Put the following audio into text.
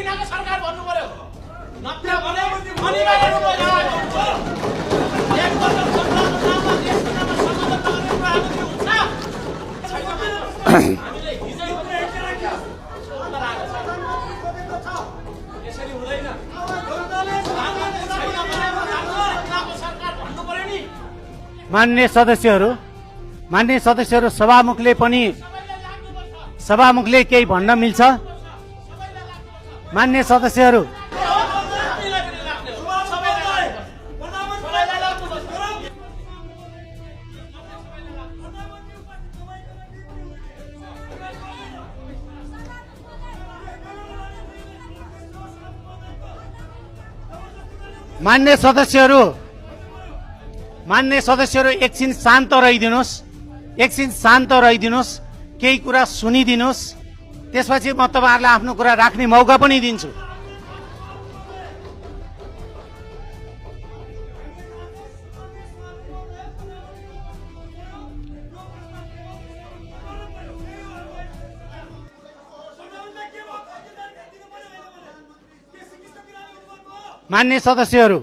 बिनाको सरकार भन्नु पर्यो नत्र भने अनिवार्य रूपमा जवाब हुन्छ एक वर्ष सरकारको नाममा देशको नाममा समाधान नगर्ने कुराहरू के हुन्छ हामीले हिजै पनि यसरी हुँदैन सरकार भन्नु पर्यो नि। माननीय सदस्यहरू सभामुखले केही भन्न मिल्छ? मान्य सदस्यहरू मान्य सदस्यहरू एकछिन शान्त रहिदिनुहोस्, केही कुरा सुनिदिनुहोस्, त्यसपछि म तपाईहरुलाई आफ्नो कुरा राख्ने मौका पनि दिन्छु। मान्य सदस्यहरू